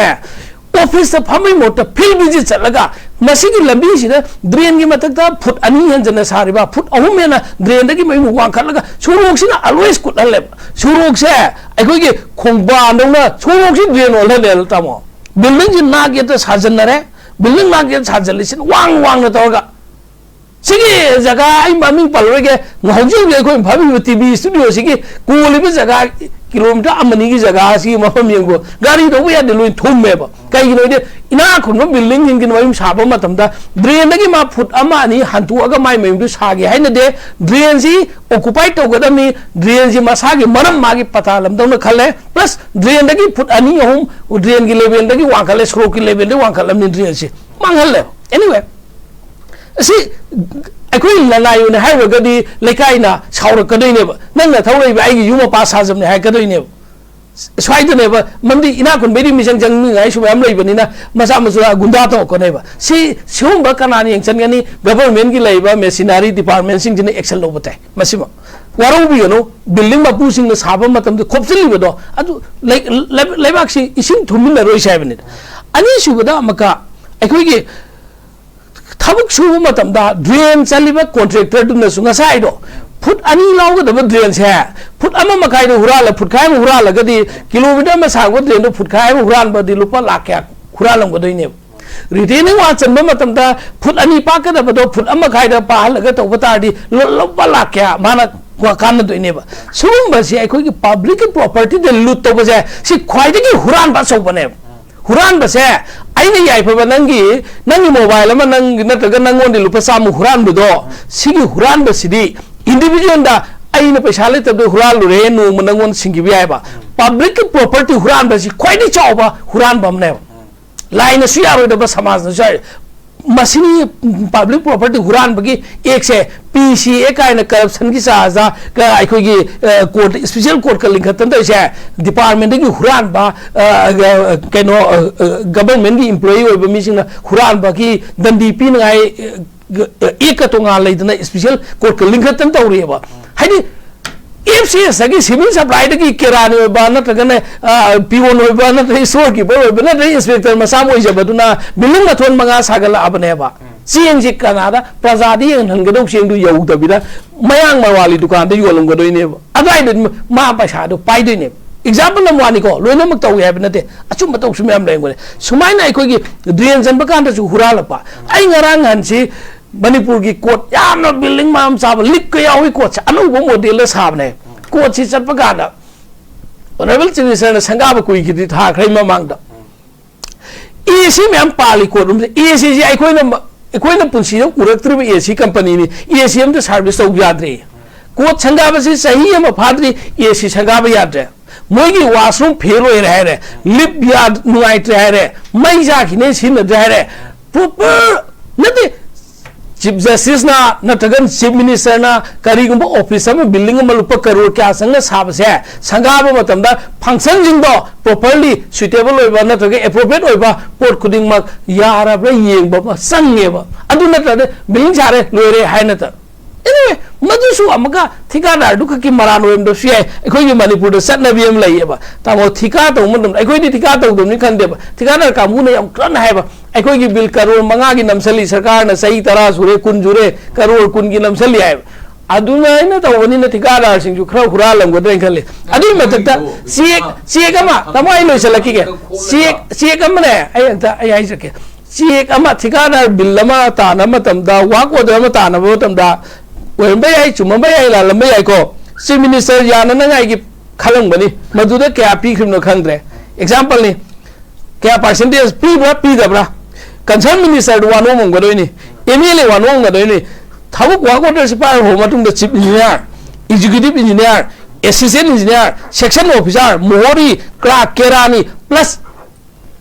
ꯑꯣꯐꯤꯁꯇ ꯐꯝꯕꯩ ꯃꯍꯨꯠꯇ ꯐꯤꯜ ꯚꯤꯖꯤꯠ ꯆꯠꯂꯒ ꯃꯁꯤꯒꯤ ꯂꯝꯕꯤꯁꯤꯗ ꯗ꯭ꯔꯦꯟꯒꯤ ꯃꯊꯛꯇ ꯐꯨꯠ ꯑꯅꯤ ꯍꯦꯟꯖꯟꯅ ꯁꯥꯔꯤꯕ, ꯐꯨꯠ ꯑꯍꯨꯝ ꯍꯦꯟꯅ ꯗ꯭ꯔꯦꯟꯗꯒꯤ ꯃꯌꯨꯝ ꯋꯥꯡꯈꯠꯂꯒ ꯁꯣꯔꯣꯛꯁꯤꯅ ꯑꯜꯋꯦꯁ ꯀꯨꯠꯍꯜꯂꯦꯕ꯫ ꯁꯣꯔꯣꯛꯁꯦ ꯑꯩꯈꯣꯏꯒꯤ ꯈꯣꯡꯕꯥꯟꯗꯧꯅ ꯁꯣꯔꯣꯛꯁꯤ ꯗ꯭ꯔꯦꯟ ꯑꯣꯜꯍꯜꯂꯦ, ꯇꯥꯃꯣ꯫ ꯕꯤꯜꯗꯤꯡꯁꯤ ꯅꯥꯛ ꯌꯦꯠꯇ ꯁꯥꯖꯟꯅꯔꯦ, ꯕꯤꯜꯗꯤꯡ ꯅꯥꯛ ꯌꯦꯠ ꯁꯥꯖꯜꯂꯤꯁꯤꯅ ꯋꯥꯡ ꯋꯥꯡꯅ ꯇꯧꯔꯒ꯫ ꯁꯤꯒꯤ ꯖꯒꯥ ꯑꯩ ꯃꯃꯤꯡ ꯄꯜꯂꯔꯣꯏꯒꯦ, ꯍꯧꯖꯤꯛ ꯍꯧꯖꯤꯛ ꯑꯩꯈꯣꯏꯅ ꯐꯝꯃꯤꯕ ꯇꯤ ꯚꯤ ꯁ꯭ꯇꯨꯗꯤꯑꯣꯁꯤꯒꯤ ꯀꯣꯜꯂꯤꯕ ꯖꯒꯥ, ꯀꯤꯂꯣꯃꯤꯇꯔ ꯑꯃꯅꯤꯒꯤ ꯖꯒꯥꯁꯤꯒꯤ ꯃꯐꯝ ꯌꯦꯡꯉꯨ, ꯒꯥꯔꯤ ꯊꯧꯕ ꯌꯥꯗꯦ, ꯂꯣꯏ ꯊꯨꯝꯃꯦꯕ꯫ ꯀꯩꯒꯤꯅꯣ ꯍꯥꯏꯗꯤ ꯏꯅꯥꯛ ꯈꯨꯟꯕ ꯕꯤꯜꯗꯤꯡꯁꯤꯡꯒꯤ ꯃꯌꯨꯝ ꯁꯥꯕ ꯃꯇꯝꯗ ꯗ꯭ꯔꯦꯟꯗꯒꯤ ꯃꯥ ꯐꯨꯠ ꯑꯃ ꯑꯅꯤ ꯍꯟꯇꯣꯛꯑꯒ ꯃꯥꯏ ꯃꯌꯨꯝꯗꯨ ꯁꯥꯒꯦ ꯍꯥꯏꯅꯗꯦ꯫ ꯗ꯭ꯔꯦꯟꯁꯤ ꯑꯣꯀꯨꯄꯥꯏ ꯇꯧꯒꯗꯕꯅꯤ, ꯗ꯭ꯔꯦꯟꯁꯤ ꯃꯁꯥꯒꯤ ꯃꯔꯝ ꯃꯥꯒꯤ ꯄꯇꯥ ꯂꯝꯗꯧꯅ ꯈꯜꯂꯦ, ꯄ꯭ꯂꯁ ꯗ꯭ꯔꯦꯟꯗꯒꯤ ꯐꯨꯠ ꯑꯅꯤ ꯑꯍꯨꯝ ꯗ꯭ꯔꯦꯟꯒꯤ ꯂꯦꯚꯦꯜꯗꯒꯤ ꯋꯥꯡꯈꯠꯂꯦ, ꯁꯣꯔꯣꯛꯀꯤ ꯂꯦꯚꯦꯜꯗꯒꯤ ꯋꯥꯡꯈꯠꯂꯕꯅꯤ ꯗ꯭ꯔꯦꯟꯁꯤ꯫ ꯃꯥꯡꯍꯜꯂꯦ꯫ Anyway, ꯑꯁꯤ ꯑꯩꯈꯣꯏ ꯂꯅꯥꯏ ꯑꯣꯏꯅ ꯍꯥꯏꯔꯨꯔꯒꯗꯤ ꯂꯩꯀꯥꯏꯅ ꯁꯥꯎꯔꯛꯀꯗꯣꯏꯅꯦꯕ, "ꯅꯪꯅ ꯊꯧꯔꯛꯏꯕ ꯑꯩꯒꯤ ꯌꯨꯝ ꯃꯄꯥ ꯁꯥꯖꯕꯅꯦ" ꯍꯥꯏꯔꯛꯀꯗꯣꯏꯅꯦꯕ꯫ ꯁ꯭ꯋꯥꯏꯗꯅꯦꯕ, ꯃꯔꯝꯗꯤ ꯏꯅꯥꯛ ꯈꯨꯟꯕꯩꯗꯤ ꯃꯤꯆꯪ ꯆꯪꯅꯤꯡꯉꯥꯏꯁꯨ ꯃꯌꯥꯝ ꯂꯩꯕꯅꯤꯅ ꯃꯆꯥ ꯃꯆꯥ ꯒꯨꯟꯗꯥ ꯇꯧꯔꯛꯀꯅꯦꯕ꯫ ꯁꯤ, ꯁꯤꯒꯨꯝꯕ ꯀꯅꯥꯅ ꯌꯦꯡꯁꯤꯟꯒꯅꯤ? ꯒꯚꯔꯟꯃꯦꯟꯒꯤ ꯂꯩꯔꯤꯕ ꯃꯦꯁꯤꯅꯔꯤ ꯗꯤꯄꯥꯔꯠꯃꯦꯟꯁꯤꯡꯁꯤꯅ ꯑꯦꯛꯁꯟ ꯂꯧꯕ ꯇꯥꯏ꯫ ꯃꯁꯤꯃ ꯋꯥꯔꯧꯕꯤꯒꯅꯨ, ꯕꯤꯜꯗꯤꯡ ꯃꯄꯨꯁꯤꯡꯅ ꯁꯥꯕ ꯃꯇꯝꯗ ꯈꯣꯞꯆꯤꯜꯂꯤꯕꯗꯣ ꯑꯗꯨ ꯂꯩ-, ꯂꯩ-, ꯂꯩꯕꯥꯛꯁꯤ ꯏꯁꯤꯡ ꯊꯨꯝꯃꯤꯟꯅꯔꯣꯏꯁꯦ ꯍꯥꯏꯕꯅꯤꯗ꯫ ꯑꯅꯤꯁꯨꯕꯗ ꯑꯃꯨꯛꯀ ꯑꯩꯈꯣꯏꯒꯤ ꯊꯕꯛ ꯁꯨꯕ ꯃꯇꯝꯗ ꯗ꯭ꯔꯦꯟ ꯆꯜꯂꯤꯕ ꯀꯣꯟꯇ꯭ꯔꯦꯛꯇꯔꯗꯨꯅꯁꯨ ꯉꯁꯥꯏꯗꯣ ꯐꯨꯠ ꯑꯅꯤ ꯂꯧꯒꯗꯕ ꯗ꯭ꯔꯦꯟꯁꯦ ꯐꯨꯠ ꯑꯃ ꯃꯈꯥꯏꯗ ꯍꯨꯔꯥꯜꯂ ꯐꯨꯠꯈꯥꯏ ꯑꯃ ꯍꯨꯔꯥꯜꯂꯒꯗꯤ ꯀꯤꯂꯣꯃꯤꯇꯔ ꯑꯃ ꯁꯥꯡꯕ ꯗ꯭ꯔꯦꯟꯗꯣ ꯐꯨꯠꯈꯥꯏ ꯑꯃ ꯍꯨꯔꯥꯟꯕꯗꯤ ꯂꯨꯄꯥ ꯂꯥꯈ ꯀꯌꯥ ꯍꯨꯔꯥꯜꯂꯝꯒꯗꯣꯏꯅꯦꯕ꯫ ꯔꯤꯇꯦꯅꯤꯡ ꯋꯥꯜ ꯆꯟꯕ ꯃꯇꯝꯗ ꯐꯨꯠ ꯑꯅꯤ ꯄꯥꯛꯀꯗꯕꯗꯣ ꯐꯨꯠ ꯑꯃ ꯃꯈꯥꯏꯗ ꯄꯥꯍꯜꯂꯒ ꯇꯧꯕ ꯇꯥꯔꯗꯤ ꯂꯨ-, ꯂꯨꯄꯥ ꯂꯥꯈ ꯀꯌꯥ ꯃꯥꯅ ꯀ-, ꯀꯥꯟꯅꯗꯣꯏꯅꯦꯕ꯫ ꯁꯤꯒꯨꯝꯕꯁꯦ ꯑꯩꯈꯣꯏꯒꯤ ꯄꯕ꯭ꯂꯤꯛꯀꯤ ꯄ꯭ꯔꯣꯄꯔꯇꯤꯗ ꯂꯨꯠ ꯇꯧꯕꯁꯦ ꯁꯤ ꯈ꯭ꯋꯥꯏꯗꯒꯤ ꯍꯨꯔꯥꯟꯕ ꯑꯆꯧꯕꯅꯦꯕ꯫ ꯍꯨꯔꯥꯟꯕꯁꯦ ꯑꯩꯅ ꯌꯥꯏꯐꯕ ꯅꯪꯒꯤ, ꯅꯪꯒꯤ ꯃꯣꯕꯥꯏꯜ ꯑꯃ ꯅꯪ ꯅꯠꯇ꯭ꯔꯒ ꯅꯪꯉꯣꯟꯗ ꯂꯨꯄꯥ ꯆꯥꯝꯃ ꯍꯨꯔꯥꯟꯕꯗꯣ, ꯁꯤꯒꯤ ꯍꯨꯔꯥꯟꯕꯁꯤꯗꯤ ꯏꯟꯗꯤꯕꯤꯖꯨꯋꯦꯜꯗ ꯑꯩꯅ ꯄꯩꯁꯥ ꯂꯩꯇꯕꯗ ꯍꯨꯔꯥꯜꯂꯨꯔꯦ, ꯅꯣꯡꯃ ꯅꯪꯉꯣꯟꯗ ꯁꯤꯡꯈꯤꯕ ꯌꯥꯏꯕ꯫ ꯄꯕ꯭ꯂꯤꯛꯀꯤ ꯄ꯭ꯔꯣꯄꯔꯇꯤ ꯍꯨꯔꯥꯟꯕꯁꯤ ꯈ꯭ꯋꯥꯏꯗꯒꯤ ꯆꯥꯎꯕ ꯍꯨꯔꯥꯟꯕ ꯑꯃꯅꯦꯕ꯫ ꯂꯥꯏꯅꯁꯨ ꯌꯥꯔꯣꯏꯗꯕ, ꯁꯃꯥꯖꯅꯁꯨ ꯌꯥꯔꯣꯏ꯫ ꯃꯁꯤꯅꯤ ꯄꯕ꯭ꯂꯤꯛ ꯄ꯭ꯔꯣꯄꯔꯇꯤ ꯍꯨꯔꯥꯟꯕꯒꯤ ꯑꯦꯛꯁꯦ, ꯄꯤ ꯁꯤ ꯑꯦ ꯀꯥꯏꯅ ꯀꯔꯞꯁꯟꯒꯤ ꯆꯥꯔꯖ, ꯀ-, ꯑꯩꯈꯣꯏꯒꯤ, ꯑ, ꯀꯣꯔꯠ, ꯏꯁꯄꯤꯁꯦꯜ ꯀꯣꯔꯠꯀ ꯂꯤꯡꯈꯠꯇꯅ ꯇꯧꯔꯤꯁꯦ, ꯗꯤꯄꯥꯔꯠꯃꯦꯟꯗꯒꯤ ꯍꯨꯔꯥꯟꯕ, ꯑ, ꯑ, ꯀꯩꯅꯣ, ꯑ, ꯑ, ꯒꯕꯔꯃꯦꯟꯒꯤ ꯏꯝꯄ꯭ꯂꯣꯌꯤ ꯑꯣꯏꯕ ꯃꯤꯁꯤꯡꯅ ꯍꯨꯔꯥꯟꯕꯒꯤ ꯗꯟꯗꯤ ꯄꯤꯅꯉꯥꯏ, ꯑ, ꯑꯦꯛꯀ ꯇꯣꯉꯥꯟ ꯂꯩꯗꯅ ꯏꯁꯄꯤꯁꯦꯜ ꯀꯣꯔꯠꯀ ꯂꯤꯡꯈꯠꯇꯅ ꯇꯧꯔꯤꯑꯕ꯫ ꯍꯥꯏꯗꯤ, ꯑꯦꯐ ꯁꯤ ꯑꯦꯁꯇꯒꯤ, ꯁꯤꯚꯤꯜ ꯁꯄ꯭ꯂꯥꯏꯗꯒꯤ ꯀꯦꯔꯥꯅꯤ ꯑꯣꯏꯕ ꯅꯠꯇ꯭ꯔꯒꯅ, ꯑ, ꯄꯤꯌꯣꯟ ꯑꯣꯏꯕ ꯅꯠꯇ꯭ꯔꯒ ꯏꯁꯇꯣꯔ ꯀꯤꯄꯔ ꯑꯣꯏꯕ ꯅꯠꯇ꯭ꯔꯒ ꯏꯟꯁꯄꯦꯛꯇꯔ ꯃꯆꯥ ꯑꯃ ꯑꯣꯏꯖꯕꯗꯨꯅ ꯕꯤꯜꯗꯤꯡ ꯃꯊꯣꯟ ꯃꯉꯥ ꯁꯥꯒꯠꯂꯛꯑꯕꯅꯦꯕ꯫ ꯆꯦꯡꯁꯤ ꯀꯅꯥꯗ ꯄ꯭ꯔꯖꯥꯗ ꯌꯦꯡꯍꯟꯒꯗꯧ ꯆꯦꯡꯗꯨ ꯌꯧꯗꯕꯤꯗ ꯃꯌꯥꯡ ꯃꯔꯋꯥꯂꯤ ꯗꯨꯀꯥꯟꯗ ꯌꯣꯜꯂꯝꯒꯗꯣꯏꯅꯦꯕ꯫ ꯑꯗꯨꯋꯥꯏꯗ ꯃꯥ ꯄꯩꯁꯥꯗꯣ ꯄꯥꯏꯗꯣꯏꯅꯦꯕ꯫ ꯑꯦꯛꯖꯥꯝꯄꯜ ꯑꯃ ꯋꯥꯅꯤꯀꯣ, ꯂꯣꯏꯅꯃꯛ ꯇꯧꯏ ꯍꯥꯏꯕ ꯅꯠꯇꯦ, ꯑꯆꯨꯝꯕ ꯇꯧꯁꯨ ꯃꯌꯥꯝ ꯂꯩꯔꯝꯒꯅꯤ꯫ ꯁꯨꯃꯥꯏꯅ ꯑꯩꯈꯣꯏꯒꯤ ꯗ꯭ꯔꯦꯟ ꯆꯟꯕ ꯀꯥꯟꯗꯁꯨ ꯍꯨꯔꯥꯜꯂꯛꯄ꯫ ꯑꯩ ꯉꯔꯥꯡ ꯅꯍꯥꯟꯁꯤ ꯃꯅꯤꯄꯨꯔꯒꯤ ꯀꯣꯔꯠ, ꯌꯥꯝꯅ ꯕꯤꯜꯗꯤꯡ ꯃꯌꯥꯝ ꯆꯥꯕ, ꯂꯤꯛꯀ ꯌꯥꯎꯏ ꯀꯣꯔꯠꯁꯦ, ꯑꯅꯧꯕ ꯃꯣꯗꯦꯜꯗ ꯁꯥꯕꯅꯦ꯫ ꯀꯣꯔꯠꯁꯤ ꯆꯠꯄ ꯀꯥꯟꯗ ꯑꯣꯅꯔꯦꯕꯜ ꯆꯤꯐ ꯃꯤꯅꯤꯁꯇꯔꯅ ꯁꯪꯒꯥꯕ ꯀꯨꯏꯈꯤꯗ꯭ꯔꯤ, ꯊꯥ ꯈꯔꯒꯤ ꯃꯃꯥꯡꯗ꯫ ꯑꯦ ꯁꯤ ꯃꯌꯥꯝ ꯄꯥꯜꯂꯤ ꯀꯣꯔꯠ ꯔꯨꯝꯁꯦ꯫ ꯑꯦ ꯁꯤꯁꯦ ꯑꯩꯈꯣꯏꯅ, ꯑꯩꯈꯣꯏꯅ ꯄꯨꯟꯁꯤꯗ ꯎꯔꯛꯇ꯭ꯔꯤꯕ ꯑꯦ ꯁꯤ ꯀꯝꯄꯅꯤꯅꯤ꯫ ꯑꯦ ꯁꯤ ꯑꯝꯇ ꯁꯥꯔꯚꯤꯁ ꯇꯧꯕ ꯌꯥꯗ꯭ꯔꯦ꯫ ꯀꯣꯔꯠ ꯁꯪꯒꯥꯕꯁꯤ ꯆꯍꯤ ꯑꯃ ꯐꯥꯗ꯭ꯔꯤ, ꯑꯦ ꯁꯤ ꯁꯪꯒꯥꯕ ꯌꯥꯗ꯭ꯔꯦ꯫ ꯃꯣꯏꯒꯤ ꯋꯥꯁꯔꯨꯝ ꯐꯦꯜ ꯑꯣꯏꯔꯦ ꯍꯥꯏꯔꯦ, ꯂꯤꯞ ꯌꯥꯗ, ꯅꯨꯡꯉꯥꯏꯇ꯭ꯔꯦ ꯍꯥꯏꯔꯦ, ꯃꯩ ꯆꯥꯈꯤꯅꯦ ꯁꯤꯖꯤꯟꯅꯗ꯭ꯔꯦ ꯍꯥꯏꯔꯦ꯫ ꯄ꯭ꯔꯣꯄꯔ ꯅꯠꯇꯦ, ꯆꯤꯐ ꯖꯁꯇꯤꯁꯅ ꯅꯠꯇ꯭ꯔꯒ ꯆꯤꯐ ꯃꯤꯅꯤꯁꯇꯔꯅ ꯀꯔꯤꯒꯨꯝꯕ ꯑꯣꯐꯤꯁ ꯑꯃ, ꯕꯤꯜꯗꯤꯡ ꯑꯃ ꯂꯨꯄꯥ ꯀꯔꯣꯔ ꯀꯌꯥ ꯆꯪꯅ ꯁꯥꯕꯁꯦ, ꯁꯪꯒꯥꯕ ꯃꯇꯝꯗ ꯐꯪꯁꯟꯁꯤꯡꯗꯣ ꯄ꯭ꯔꯣꯄꯔꯂꯤ ꯁꯨꯏꯇꯦꯕꯜ ꯑꯣꯏꯕ ꯅꯠꯇ꯭ꯔꯒ ꯑꯦꯄ꯭ꯔꯣꯄ꯭ꯔꯤꯌꯦꯠ ꯑꯣꯏꯕ ꯄꯣꯠ ꯈꯨꯗꯤꯡꯃꯛ ꯌꯥꯔꯕ꯭ꯔꯥ ꯌꯦꯡꯕ ꯑꯃ ꯆꯪꯉꯦꯕ꯫ ꯑꯗꯨ ꯅꯠꯇ꯭ꯔꯗꯤ ꯕꯤꯜꯗꯤꯡ ꯁꯥꯔꯦ, ꯂꯣꯏꯔꯦ ꯍꯥꯏ ꯅꯠꯇ꯫ Anyway, ꯃꯗꯨꯁꯨ ꯑꯃꯨꯛꯀ ꯊꯤꯀꯥꯗꯥꯔꯗꯨ ꯈꯛꯀꯤ ꯃꯔꯥꯟ ꯑꯣꯏꯔꯝꯗꯕꯁꯨ ꯌꯥꯏ꯫ ꯑꯩꯈꯣꯏꯒꯤ ꯃꯅꯤꯄꯨꯔꯗ ꯆꯠꯅꯕꯤ ꯑꯃ ꯂꯩꯌꯦꯕ, ꯇꯥꯃꯣ, ꯊꯤꯀꯥ ꯇꯧꯕ ꯃꯇꯝꯗ, ꯑꯩꯈꯣꯏꯗꯤ ꯊꯤꯀꯥ ꯇꯧꯗꯕꯅꯤ ꯈꯟꯗꯦꯕ, ꯊꯤꯀꯥꯗꯥꯔ ꯀꯥꯡꯕꯨꯅ ꯌꯥꯝ ꯀꯟꯅ ꯍꯥꯏꯕ, "ꯑꯩꯈꯣꯏꯒꯤ ꯕꯤꯜ ꯀꯔꯣꯔ ꯃꯉꯥꯒꯤ ꯅꯝꯁꯜꯂꯤ, ꯁꯔꯀꯥꯔꯅ ꯆꯍꯤ ꯇꯔꯥ ꯁꯨꯔꯦ, ꯀꯨꯟ ꯁꯨꯔꯦ, ꯀꯔꯣꯔ ꯀꯨꯟꯒꯤ ꯅꯝꯁꯜꯂꯤ" ꯍꯥꯏꯕ꯫ ꯑꯗꯨꯃꯥꯏꯅ ꯇꯧꯕꯅꯤꯅ ꯊꯤꯀꯥꯗꯥꯔꯁꯤꯡꯁꯨ ꯈꯔ ꯍꯨꯔꯥꯜꯂꯝꯒꯗ꯭ꯔꯥꯅ ꯈꯜꯂꯤ꯫ ꯑꯗꯨꯒꯤ ꯃꯊꯛꯇ ꯆꯦꯛ, ꯆꯦꯛ ꯑꯃ, ꯇꯥꯃꯣ, ꯑꯩ ꯂꯣꯏꯁꯤꯜꯂꯛꯈꯤꯒꯦ꯫ ꯆꯦꯛ, ꯆꯦꯛ ꯑꯃꯅꯦ, ꯑꯩ ꯑꯝꯇ, ꯑꯩ ꯍꯥꯏꯖꯔꯛꯀꯦ꯫ ꯆꯦꯛ ꯑꯃ, ꯊꯤꯀꯥꯗꯥꯔ ꯕꯤꯜ ꯑꯃ ꯇꯥꯅꯕ ꯃꯇꯝꯗ, ꯋꯥꯛ ꯑꯣꯔꯗꯔ ꯑꯃ ꯇꯥꯅꯕ ꯃꯇꯝꯗ, ꯑꯣꯏꯔꯝꯕ ꯌꯥꯏ, ꯆꯨꯝꯃꯝꯕ ꯌꯥꯏ, ꯂꯥꯜꯂꯝꯕ ꯌꯥꯏꯀꯣ꯫ ꯆꯤꯐ ꯃꯤꯅꯤꯁꯇꯔ ꯌꯥꯅꯅꯉꯥꯏꯒꯤ ꯈꯜꯂꯝꯒꯅꯤ, ꯃꯗꯨꯗ ꯀꯌꯥ ꯄꯤꯈ꯭ꯔꯤꯕꯅꯣ ꯈꯪꯗ꯭ꯔꯦ꯫ ꯑꯦꯛꯖꯥꯝꯄꯜꯅꯤ, ꯀꯌꯥ ꯄꯥꯔꯁꯦꯟꯇꯦꯖ ꯄꯤꯕ꯭ꯔꯥ, ꯄꯤꯗꯕ꯭ꯔꯥ? ꯀꯟꯁꯔꯟ ꯃꯤꯅꯤꯁꯇꯔꯗꯨ ꯋꯥꯅꯣꯝꯃꯝꯒꯗꯣꯏꯅꯤ, ꯑꯦꯝ ꯑꯦꯜ ꯑꯦ ꯋꯥꯅꯣꯝꯒꯗꯣꯏꯅꯤ꯫ ꯊꯕꯛ ꯋꯥꯛ ꯑꯣꯔꯗꯔꯁꯤ ꯄꯥꯏꯔꯕ ꯃꯇꯨꯡꯗ chief engineer, executive engineer, assistant engineer, section officer, ꯃꯣꯍꯣꯔꯤ, ꯀ꯭ꯂꯥꯔꯛ, ꯀꯦꯔꯥꯅꯤ, ꯄ꯭ꯂꯁ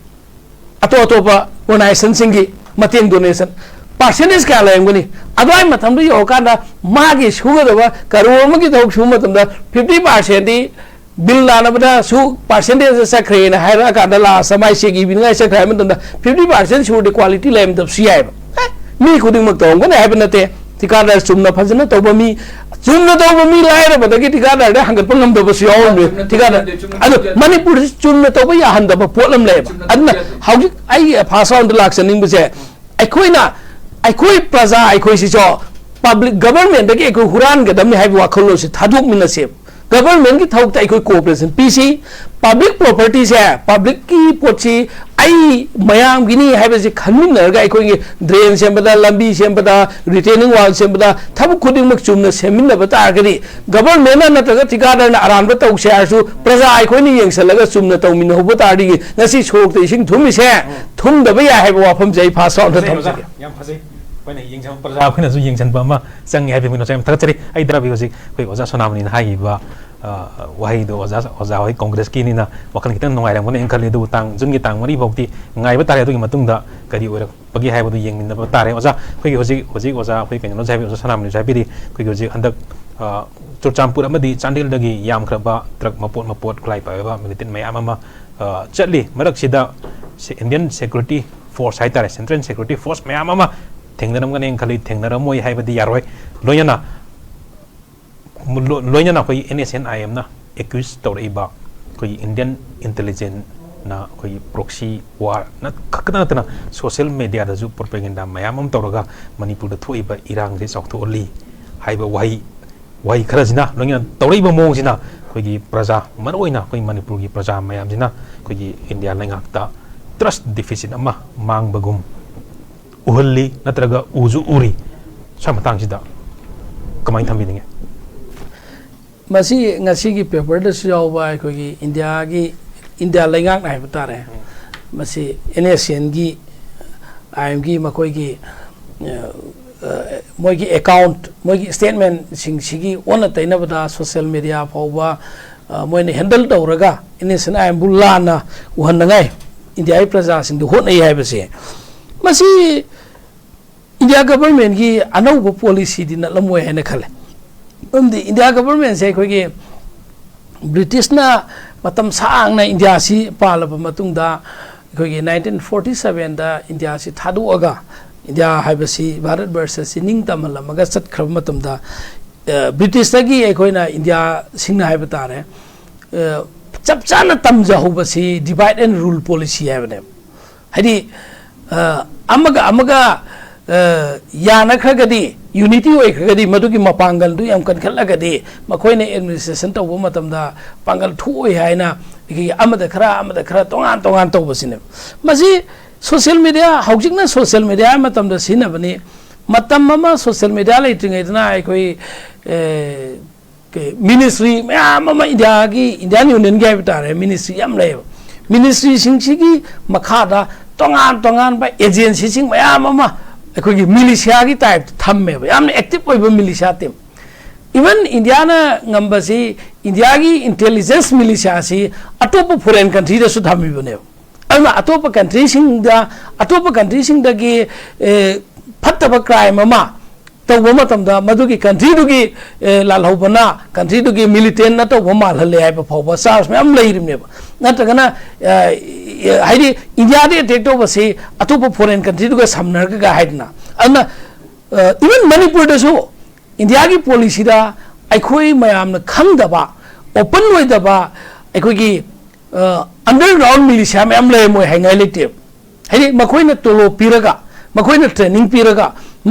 ꯑꯇꯣꯞ ꯑꯇꯣꯞꯄ ꯑꯣꯔꯒꯅꯥꯏꯖꯦꯁꯟꯁꯤꯡꯒꯤ ꯃꯇꯦꯡ, ꯗꯣꯅꯦꯁꯟ, ꯄꯥꯔꯁꯦꯟꯇꯦꯖ ꯀꯌꯥ ꯂꯩꯔꯝꯒꯅꯤ? ꯑꯗꯨꯋꯥꯏ ꯃꯇꯝꯗ ꯌꯧꯔꯀꯥꯟꯗ ꯃꯥꯒꯤ ꯁꯨꯒꯗꯕ ꯀꯔꯣꯔ ꯑꯃꯒꯤ ꯊꯕꯛ ꯁꯨꯕ ꯃꯇꯝꯗ ꯐꯤꯐꯇꯤ ꯄꯥꯔꯁꯦꯟꯗꯤ ꯕꯤꯜ ꯂꯥꯟꯅꯕꯗꯁꯨ ꯄꯥꯔꯁꯦꯟꯇꯦꯖꯇ ꯆꯠꯈ꯭ꯔꯦꯅ ꯍꯥꯏꯔꯛꯑꯀꯥꯟꯗ ꯂꯥꯁꯇ ꯃꯥꯏ ꯆꯦꯛ ꯏꯕꯤꯅꯤꯡꯉꯥꯏ ꯆꯠꯈ꯭ꯔꯦ ꯍꯥꯏꯕ ꯃꯇꯝꯗ ꯐꯤꯐꯇꯤ ꯄꯥꯔꯁꯦꯟ ꯁꯨꯔꯗꯤ ꯀ꯭ꯋꯥꯂꯤꯇꯤ ꯂꯩꯔꯝꯗꯕꯁꯨ ꯌꯥꯏꯑꯕ꯫ ꯑꯦ, ꯃꯤ ꯈꯨꯗꯤꯡꯃꯛ ꯇꯧꯔꯝꯒꯅꯤ ꯍꯥꯏꯕ ꯅꯠꯇꯦ꯫ ꯊꯤꯀꯥꯗꯥꯔ ꯆꯨꯝꯅ ꯐꯖꯅ ꯇꯧꯕ ꯃꯤ, ꯆꯨꯝꯅ ꯇꯧꯕ ꯃꯤ ꯂꯥꯏꯔꯕꯗꯒꯤ ꯊꯤꯀꯥꯗꯥꯔꯗ ꯍꯪꯒꯠꯄ ꯉꯝꯗꯕꯁꯨ ꯌꯥꯎꯔꯝꯃꯤ꯫ ꯊꯤꯀꯥꯗꯥꯔ ꯑꯗꯣ ꯃꯅꯤꯄꯨꯔꯁꯤ ꯆꯨꯝꯅ ꯇꯧꯕ ꯌꯥꯍꯟꯗꯕ ꯄꯣꯠ ꯑꯃ ꯂꯩꯌꯦꯕ꯫ ꯑꯗꯨꯅ ꯍꯧꯖꯤꯛ ꯑꯩ ꯐꯥꯔꯁ ꯔꯥꯎꯟꯗ ꯂꯥꯛꯆꯅꯤꯡꯕꯁꯦ, ꯑꯩꯈꯣꯏꯅ, ꯑꯩꯈꯣꯏ ꯄ꯭ꯔꯖꯥ ꯑꯩꯈꯣꯏꯁꯤꯁꯨ ꯄꯕ꯭ꯂꯤꯛ ꯒꯕꯔꯃꯦꯟꯗꯒꯤ ꯑꯩꯈꯣꯏ ꯍꯨꯔꯥꯟꯒꯗꯕꯅꯤ ꯍꯥꯏꯕ ꯋꯥꯈꯜꯂꯣꯟꯁꯤ ꯊꯥꯗꯣꯛꯃꯤꯟꯅꯁꯦꯕ꯫ ꯒꯕꯔꯃꯦꯟꯒꯤ ꯊꯕꯛꯇ ꯑꯩꯈꯣꯏ ꯀꯣꯑꯣꯄꯔꯦꯁꯟ ꯄꯤꯁꯤ꯫ ꯄꯕ꯭ꯂꯤꯛ ꯄ꯭ꯔꯣꯄꯔꯇꯤꯁꯦ, ꯄꯕ꯭ꯂꯤꯛꯀꯤ ꯄꯣꯠꯁꯤ ꯑꯩ ꯃꯌꯥꯝꯒꯤꯅꯤ ꯍꯥꯏꯕꯁꯤ ꯈꯟꯃꯤꯟꯅꯔꯒ ꯑꯩꯈꯣꯏꯒꯤ ꯗ꯭ꯔꯦꯟ ꯁꯦꯝꯕꯗ, ꯂꯝꯕꯤ ꯁꯦꯝꯕꯗ, ꯔꯤꯇꯦꯅꯤꯡ ꯋꯥꯜ ꯁꯦꯝꯕꯗ ꯊꯕꯛ ꯈꯨꯗꯤꯡꯃꯛ ꯆꯨꯝꯅ ꯁꯦꯝꯃꯤꯟꯅꯕ ꯇꯥꯔꯒꯗꯤ, ꯒꯕꯔꯃꯦꯟꯅ ꯅꯠꯇ꯭ꯔꯒ ꯊꯤꯀꯥꯗꯔꯅ ꯑꯔꯥꯟꯕ ꯇꯧꯁꯦ ꯍꯥꯏꯔꯁꯨ ꯄ꯭ꯔꯖꯥ ꯑꯩꯈꯣꯏꯅ ꯌꯦꯡꯁꯤꯜꯂꯒ ꯆꯨꯝꯅ ꯇꯧꯃꯤꯟꯅꯍꯧꯕ ꯇꯥꯔꯗꯤ ꯉꯁꯤ ꯁꯣꯔꯣꯛꯇ ꯏꯁꯤꯡ ꯊꯨꯝꯃꯤꯁꯦ ꯊꯨꯝꯗꯕ ꯌꯥꯏ ꯍꯥꯏꯕ ꯋꯥꯐꯝꯁꯦ ꯑꯩ ꯐꯥꯔꯁ ꯔꯥꯎꯟꯗ ꯊꯝꯖꯒꯦ꯫ ꯌꯥꯝ ꯐꯖꯩ꯫ ꯑꯩꯈꯣꯏꯅ ꯌꯦꯡꯁꯤꯟꯕ, ꯄ꯭ꯔꯖꯥ ꯑꯩꯈꯣꯏꯅꯁꯨ ꯌꯦꯡꯁꯤꯟꯕ ꯑꯃ ꯆꯪꯉꯦ ꯍꯥꯏꯕꯒꯤ ꯃꯤꯅꯣꯛꯁꯦ ꯌꯥꯝ ꯊꯥꯒꯠꯆꯔꯤ꯫ ꯑꯩ ꯗ꯭ꯔꯥꯕꯤ ꯍꯧꯖꯤꯛ ꯑꯩꯈꯣꯏ ꯑꯣꯖꯥ ꯁꯣꯅꯥꯃꯅꯤꯅ ꯍꯥꯏꯈꯤꯕ, ꯑ, ꯋꯥꯍꯩꯗꯣ ꯑꯣꯖꯥ, ꯑꯣꯖꯥ ꯍꯣꯏ ꯀꯣꯡꯒ꯭ꯔꯦꯁꯀꯤꯅꯤꯅ ꯋꯥꯈꯜ ꯈꯤꯇꯪ ꯅꯨꯡꯉꯥꯏꯔꯝꯒꯅꯤ ꯍꯥꯏꯅ ꯈꯜꯂꯤ꯫ ꯑꯗꯨꯕꯨ ꯇꯥꯡ, ꯖꯨꯟꯒꯤ ꯇꯥꯡ ꯃꯔꯤ ꯐꯥꯎꯗꯤ ꯉꯥꯏꯕ ꯇꯥꯔꯦ꯫ ꯑꯗꯨꯒꯤ ꯃꯇꯨꯡꯗ ꯀꯔꯤ ꯑꯣꯏꯔꯛꯄꯒꯦ ꯍꯥꯏꯕꯗꯨ ꯌꯦꯡꯃꯤꯟꯅꯕ ꯇꯥꯔꯦ꯫ ꯑꯣꯖꯥ, ꯑꯩꯈꯣꯏꯒꯤ ꯍꯧꯖꯤꯛ, ꯍꯧꯖꯤꯛ ꯑꯣꯖꯥ ꯑꯩꯈꯣꯏ ꯀꯩꯅꯣꯅꯁꯨ ꯍꯥꯏꯕꯤ, ꯑꯣꯖꯥ ꯁꯅꯥꯃꯅꯤꯁꯨ ꯍꯥꯏꯕꯤꯔꯤ, ꯑꯩꯈꯣꯏꯒꯤ ꯍꯧꯖꯤꯛ ꯍꯟꯗꯛ, ꯑ, ꯆꯨꯔꯆꯥꯟꯄꯨꯔ ꯑꯃꯗꯤ ꯆꯥꯟꯗꯦꯜꯗꯒꯤ ꯌꯥꯝꯈ꯭ꯔꯕ ꯇ꯭ꯔꯛ ꯃꯄꯣꯠ ꯃꯄꯣꯠ ꯈꯨꯠꯂꯥꯏ ꯄꯥꯏꯕ ꯃꯤꯂꯤꯇꯦꯟ ꯃꯌꯥꯝ ꯑꯃ, ꯑ, ꯆꯠꯂꯤ꯫ ꯃꯔꯛꯁꯤꯗ ꯁꯦ-, ꯏꯟꯗꯤꯌꯟ ꯁꯦꯀ꯭ꯌꯨꯔꯤꯇꯤ ꯐꯣꯔꯁ ꯍꯥꯏꯇꯥꯔꯦ, ꯁꯦꯟꯇ꯭ꯔꯦꯜ ꯁꯦꯀ꯭ꯌꯨꯔꯤꯇꯤ ꯐꯣꯔꯁ ꯃꯌꯥꯝ ꯑꯃ ꯊꯦꯡꯅꯔꯝꯒꯅꯤ ꯈꯜꯂꯤ, ꯊꯦꯡꯅꯔꯝꯃꯣꯏ ꯍꯥꯏꯕꯗꯤ ꯌꯥꯔꯣꯏ꯫ ꯂꯣꯏꯅꯅ ꯂꯣ-, ꯂꯣꯏꯅꯅ ꯑꯩꯈꯣꯏꯒꯤ NSCN-IM-ꯅ ꯑꯦꯀ꯭ꯌꯨꯁ ꯇꯧꯔꯛꯏꯕ ꯑꯩꯈꯣꯏꯒꯤ ꯏꯟꯗꯤꯌꯟ ꯏꯟꯇꯦꯂꯤꯖꯦꯟꯁꯅ ꯑꯩꯈꯣꯏꯒꯤ ꯄ꯭ꯔꯣꯛꯁꯤ ꯋꯥꯔ ꯈꯛꯇ ꯅꯠꯇꯅ ꯁꯣꯁꯤꯌꯦꯜ ꯃꯦꯗꯤꯌꯥꯗꯁꯨ ꯄ꯭ꯔꯣꯄꯦꯒꯦꯟꯗꯥ ꯃꯌꯥꯝ ꯑꯃ ꯇꯧꯔꯒ ꯃꯅꯤꯄꯨꯔꯗ ꯊꯣꯛꯏꯕ ꯏꯔꯥꯡꯁꯦ ꯆꯥꯎꯊꯣꯛꯍꯜꯂꯤ ꯍꯥꯏꯕ ꯋꯥꯍꯩ, ꯋꯥꯍꯩ ꯈꯔꯁꯤꯅ, ꯂꯣꯏꯅꯅ ꯇꯧꯔꯛꯏꯕ ꯃꯑꯣꯡꯁꯤꯅ ꯑꯩꯈꯣꯏꯒꯤ ꯄ꯭ꯔꯖꯥ, ꯃꯔꯨꯑꯣꯏꯅ ꯑꯩꯈꯣꯏ ꯃꯅꯤꯄꯨꯔꯒꯤ ꯄ꯭ꯔꯖꯥ ꯃꯌꯥꯝꯁꯤꯅ ꯑꯩꯈꯣꯏꯒꯤ ꯏꯟꯗꯤꯌꯥ ꯂꯩꯉꯥꯛꯇ ꯇ꯭ꯔꯁ ꯗꯤꯐꯤꯁꯤꯠ ꯑꯃ ꯃꯥꯡꯕꯒꯨꯝ ꯎꯍꯜꯂꯤ, ꯅꯠꯇ꯭ꯔꯒ ꯎꯁꯨ ꯎꯔꯤ꯫ ꯁ꯭ꯋꯥꯏ ꯃꯇꯥꯡꯁꯤꯗ ꯀꯃꯥꯏꯅ ꯊꯝꯕꯤꯅꯤꯡꯉꯤ? ꯃꯁꯤ ꯉꯁꯤꯒꯤ ꯄꯦꯄꯔꯗꯁꯨ ꯌꯥꯎꯕ ꯑꯩꯈꯣꯏꯒꯤ ꯏꯟꯗꯤꯌꯥꯒꯤ, ꯏꯟꯗꯤꯌꯥ ꯂꯩꯉꯥꯛꯅ ꯍꯥꯏꯕ ꯇꯥꯔꯦ, ꯃꯁꯤ NSCN-ꯒꯤ, IM-ꯒꯤ ꯃꯈꯣꯏꯒꯤ, ꯑ, ꯑ, ꯃꯣꯏꯒꯤ ꯑꯦꯀꯥꯎꯟꯠ, ꯃꯣꯏꯒꯤ ꯁ꯭ꯇꯦꯠꯃꯦꯟꯠꯁꯤꯡꯁꯤꯒꯤ ꯑꯣꯟꯅ ꯇꯩꯅꯕꯗ ꯁꯣꯁꯤꯌꯦꯜ ꯃꯦꯗꯤꯌꯥ ꯐꯥꯎꯕ, ꯑ, ꯃꯣꯏꯅ ꯍꯦꯟꯗꯜ ꯇꯧꯔꯒ NSCN-IM-ꯕꯨ ꯂꯥꯟꯅ ꯎꯍꯟꯅꯉꯥꯏ ꯏꯟꯗꯤꯌꯥꯒꯤ ꯄ꯭ꯔꯖꯥꯁꯤꯡꯗ ꯍꯣꯠꯅꯩ ꯍꯥꯏꯕꯁꯦ, ꯃꯁꯤ ꯏꯟꯗꯤꯌꯥ ꯒꯚꯔꯟꯃꯦꯟꯠꯀꯤ ꯑꯅꯧꯕ ꯄꯣꯂꯤꯁꯤꯗꯤ ꯅꯠꯂꯝꯃꯣꯏ ꯍꯥꯏꯅ ꯈꯜꯂꯦ꯫ ꯃꯔꯝꯗꯤ ꯏꯟꯗꯤꯌꯥ ꯒꯚꯔꯟꯃꯦꯟꯠꯁꯦ ꯑꯩꯈꯣꯏꯒꯤ ꯕ꯭ꯔꯤꯇꯤꯁꯅ ꯃꯇꯝ ꯁꯥꯡꯅ ꯏꯟꯗꯤꯌꯥꯁꯤ ꯄꯥꯜꯂꯕ ꯃꯇꯨꯡꯗ, ꯑꯩꯈꯣꯏꯒꯤ nineteen forty seven-ꯗ ꯏꯟꯗꯤꯌꯥꯁꯤ ꯊꯥꯗꯣꯛꯑꯒ ꯏꯟꯗꯤꯌꯥ ꯍꯥꯏꯕꯁꯤ, ꯚꯥꯔꯠ ꯕꯔꯁ ꯑꯁꯤ ꯅꯤꯡ ꯇꯝꯍꯜꯂꯝꯃꯒ ꯆꯠꯈ꯭ꯔꯕ ꯃꯇꯝꯗ, ꯑ, ꯕ꯭ꯔꯤꯇꯤꯁꯇꯒꯤ ꯑꯩꯈꯣꯏꯅ ꯏꯟꯗꯤꯌꯥꯁꯤꯡꯅ ꯍꯥꯏꯕ ꯇꯥꯔꯦ, ꯑ, ꯆꯞ ꯆꯥꯅ ꯇꯝꯖꯍꯧꯕꯁꯤ divide and rule policy ꯍꯥꯏꯕꯅꯦꯕ꯫ ꯍꯥꯏꯗꯤ, ꯑ, ꯑꯃꯒ ꯑꯃꯒ, ꯑ, ꯌꯥꯅꯈ꯭ꯔꯒꯗꯤ, unity ꯑꯣꯏꯈ꯭ꯔꯒꯗꯤ, ꯃꯗꯨꯒꯤ ꯃꯄꯥꯡꯒꯜꯗꯨ ꯌꯥꯝ ꯀꯟꯈꯠꯂꯒꯗꯤ, ꯃꯈꯣꯏꯅ administration ꯇꯧꯕ ꯃꯇꯝꯗ ꯄꯥꯡꯒꯜ ꯊꯣꯛꯑꯣꯏ ꯍꯥꯏꯅ ꯑꯩꯈꯣꯏꯒꯤ ꯑꯃꯗ ꯈꯔ, ꯑꯃꯗ ꯈꯔ, ꯇꯣꯉꯥꯟ ꯇꯣꯉꯥꯟ ꯇꯧꯕꯁꯤꯅꯦꯕ꯫ ꯃꯁꯤ social media, ꯍꯧꯖꯤꯛꯅ social media ꯃꯇꯝꯗ ꯁꯤꯖꯤꯟꯅꯕꯅꯤ꯫ ꯃꯇꯝ ꯑꯃ social media ꯂꯩꯇ꯭ꯔꯤꯉꯩꯗꯅ ꯑꯩꯈꯣꯏ, ꯑꯦ, ꯀꯩ, ministry ꯃꯌꯥꯝ ꯑꯃ ꯏꯟꯗꯤꯌꯥꯒꯤ, Indian Union ꯒꯤ ꯍꯥꯏꯕ ꯇꯥꯔꯦ, ministry ꯌꯥꯝ ꯂꯩꯌꯦꯕ꯫ Ministry ꯁꯤꯡꯁꯤꯒꯤ ꯃꯈꯥꯗ ꯇꯣꯉꯥꯟ ꯇꯣꯉꯥꯟꯕ agency ꯁꯤꯡ ꯃꯌꯥꯝ ꯑꯃ ꯑꯩꯈꯣꯏꯒꯤ militia ꯒꯤ type ꯇ ꯊꯝꯃꯦꯕ, ꯌꯥꯝꯅ active ꯑꯣꯏꯕ militia team꯫ Even ꯏꯟꯗꯤꯌꯥꯅ ꯉꯝꯕꯁꯤ, ꯏꯟꯗꯤꯌꯥꯒꯤ intelligence militia ꯁꯤ ꯑꯇꯣꯞꯄ foreign country ꯗꯁꯨ ꯊꯝꯃꯤꯕꯅꯦꯕ꯫ ꯑꯗꯨꯅ ꯑꯇꯣꯞꯄ country ꯁꯤꯡꯗ, ꯑꯇꯣꯞꯄ country ꯁꯤꯡꯗꯒꯤ, ꯑꯦ, ꯐꯠꯇꯕ crime ꯑꯃ ꯇꯧꯕ ꯃꯇꯝꯗ, ꯃꯗꯨꯒꯤ country ꯗꯨꯒꯤ, ꯑꯦ, ꯂꯥꯜꯍꯧꯕꯅ country ꯗꯨꯒꯤ militant ꯅ ꯇꯧꯕ ꯃꯥꯜꯍꯜꯂꯦ ꯍꯥꯏꯕ ꯐꯥꯎꯕ charge ꯃꯌꯥꯝ ꯂꯩꯔꯤꯕꯅꯦꯕ꯫ ꯅꯠꯇ꯭ꯔꯒꯅ, ꯑꯦ, ꯍꯥꯏꯗꯤ, ꯏꯟꯗꯤꯌꯥꯗ attack ꯇꯧꯕꯁꯤ ꯑꯇꯣꯞꯄ foreign country ꯗꯨꯒ ꯁꯝꯅꯔꯒ ꯍꯥꯏꯗꯅ꯫ ꯑꯗꯨꯅ, ꯑ, even ꯃꯅꯤꯄꯨꯔꯗꯁꯨ ꯏꯟꯗꯤꯌꯥꯒꯤ policy ꯗ ꯑꯩꯈꯣꯏ ꯃꯌꯥꯝꯅ ꯈꯪꯗꯕ, open ꯑꯣꯏꯗꯕ, ꯑꯩꯈꯣꯏꯒꯤ, ꯑ, underground militia ꯃꯌꯥꯝ ꯂꯩꯔꯝꯃꯣꯏ ꯍꯥꯏꯉꯥꯏ ꯂꯩꯇꯦꯕ꯫ ꯍꯥꯏꯗꯤ, ꯃꯈꯣꯏꯅ ꯇꯣꯂꯣꯞ ꯄꯤꯔꯒ, ꯃꯈꯣꯏꯅ training ꯄꯤꯔꯒ,